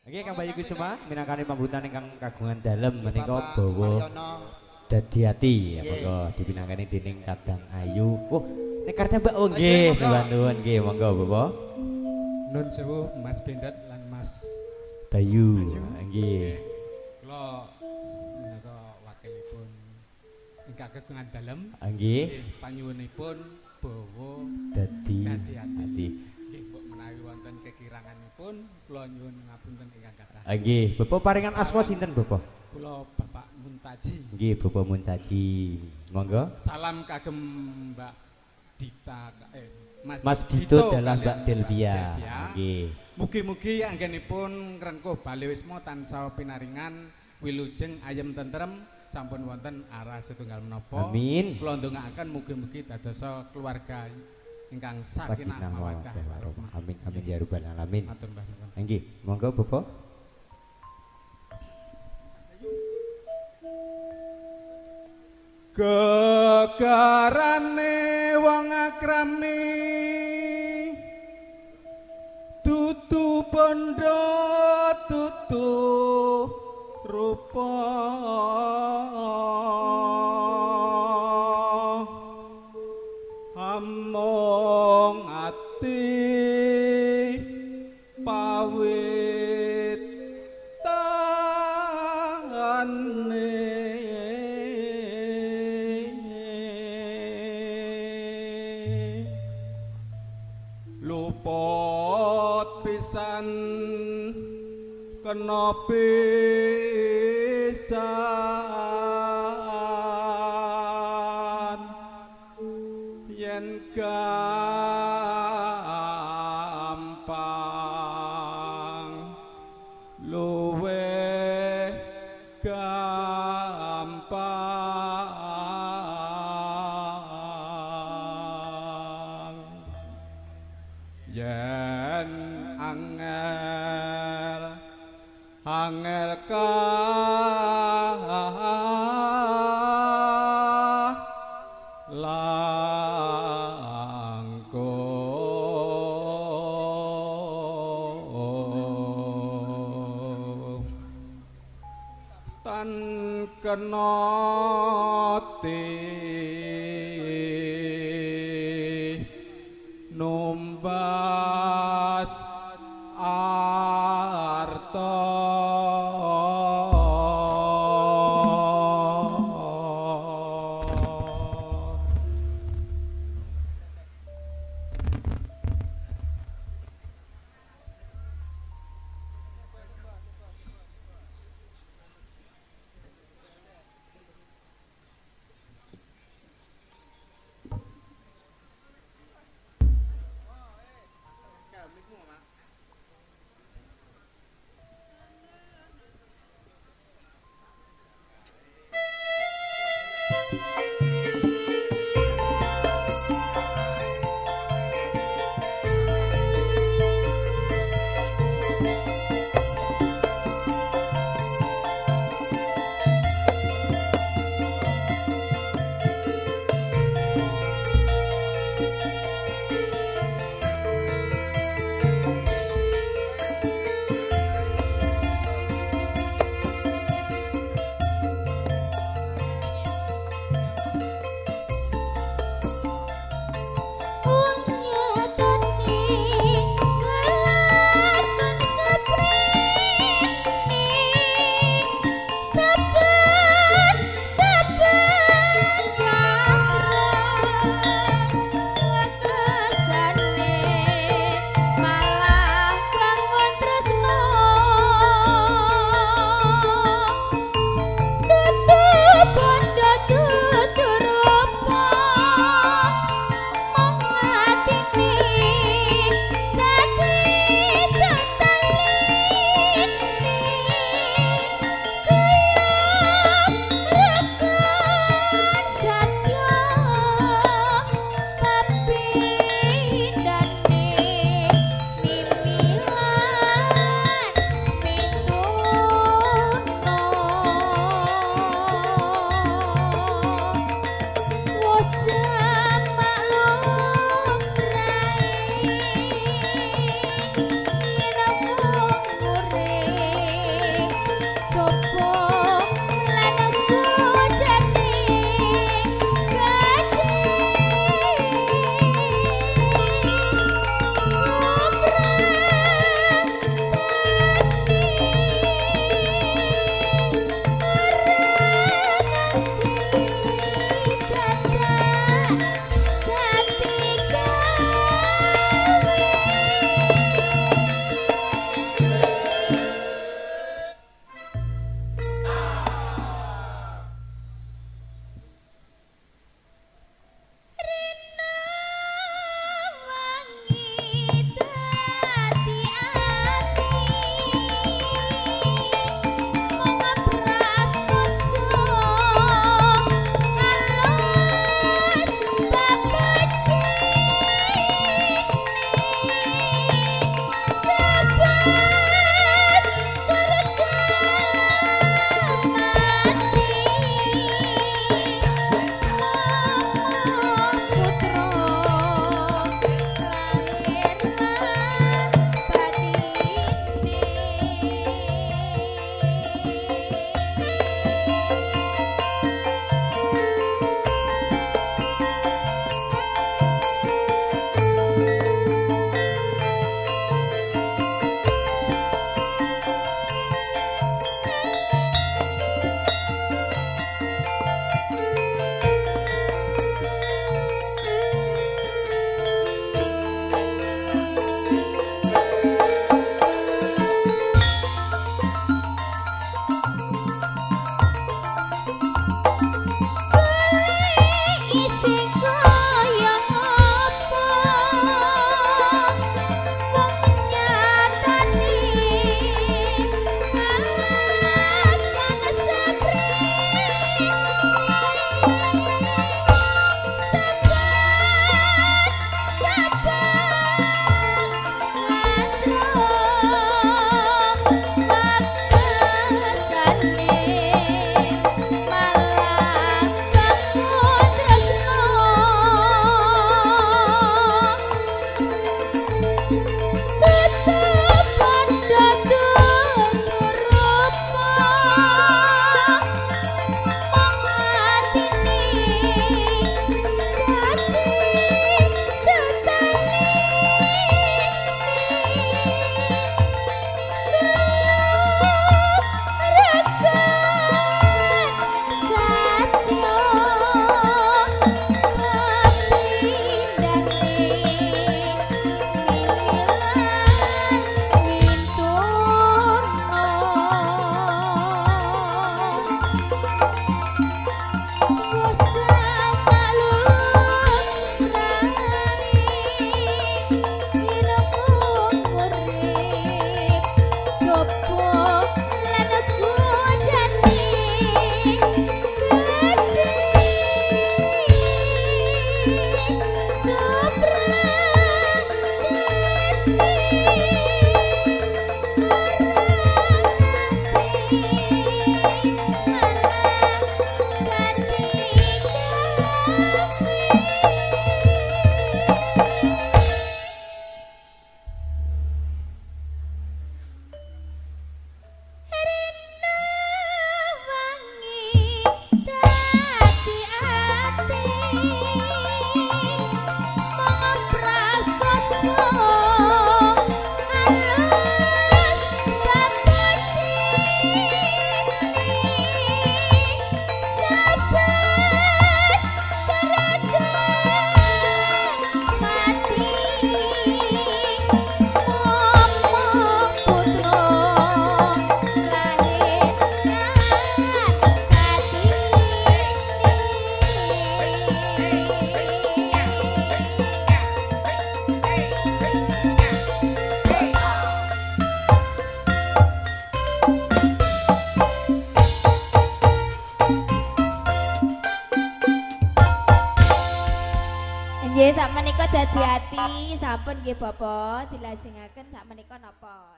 Nggih Kang Bayu Kusuma minangkani pambutan ingkang kagungan dalem menika Bapak bawa Mariono. Dadi ati ya Nggih. Monggo dipinangkani dening Kadang Ayu. Oh, nek karep Mbak, oh Nggih, nggih, monggo. sembah nuwun nggih, monggo Bapak. Nun sewu Mas Bendet lan Mas Bayu. Nggih. Kula menika wakilipun ingkang kagungan dalem. Nggih, Nggih, panyuwunipun bawa dadi Dadi ati. Ati. Nggih, mbok menawi wonten kekiranganipun kula nyuwun ngapunten ingkang kathah. Nggih, Bapak paringan asma sinten Bapak? Kula Bapak Muntaji. Nggih, Bapak Muntaji. Monggo. Salam kagem Mbak Dita Mas, Mas Dito dalah kalian Mbak Delvia. Delvia. Nggih. Mugi-mugi anggenipun ngrengkuh balewisma tansah pinaringan wilujeng ayem tentrem sampun wonten arah setunggal menapa. Amin. Kula ndongaaken mugi-mugi dadosa keluarga ingkang sakinah Sakinah mawaddah mawaddah warahmah. Amin amin ya rabbal alamin. Matur mbah nuwun. Nggih, monggo Bapak. Gegarane wong akrami dudu bondo dudu rupa among ati pawit tane luput pisan kena pisan yen gampang luweh gampang yen angel angel kah langkung tan kena numbas arta. Sakmenika dadi ati, sampun nggih, Bapak, dilajengaken sakmenika napa?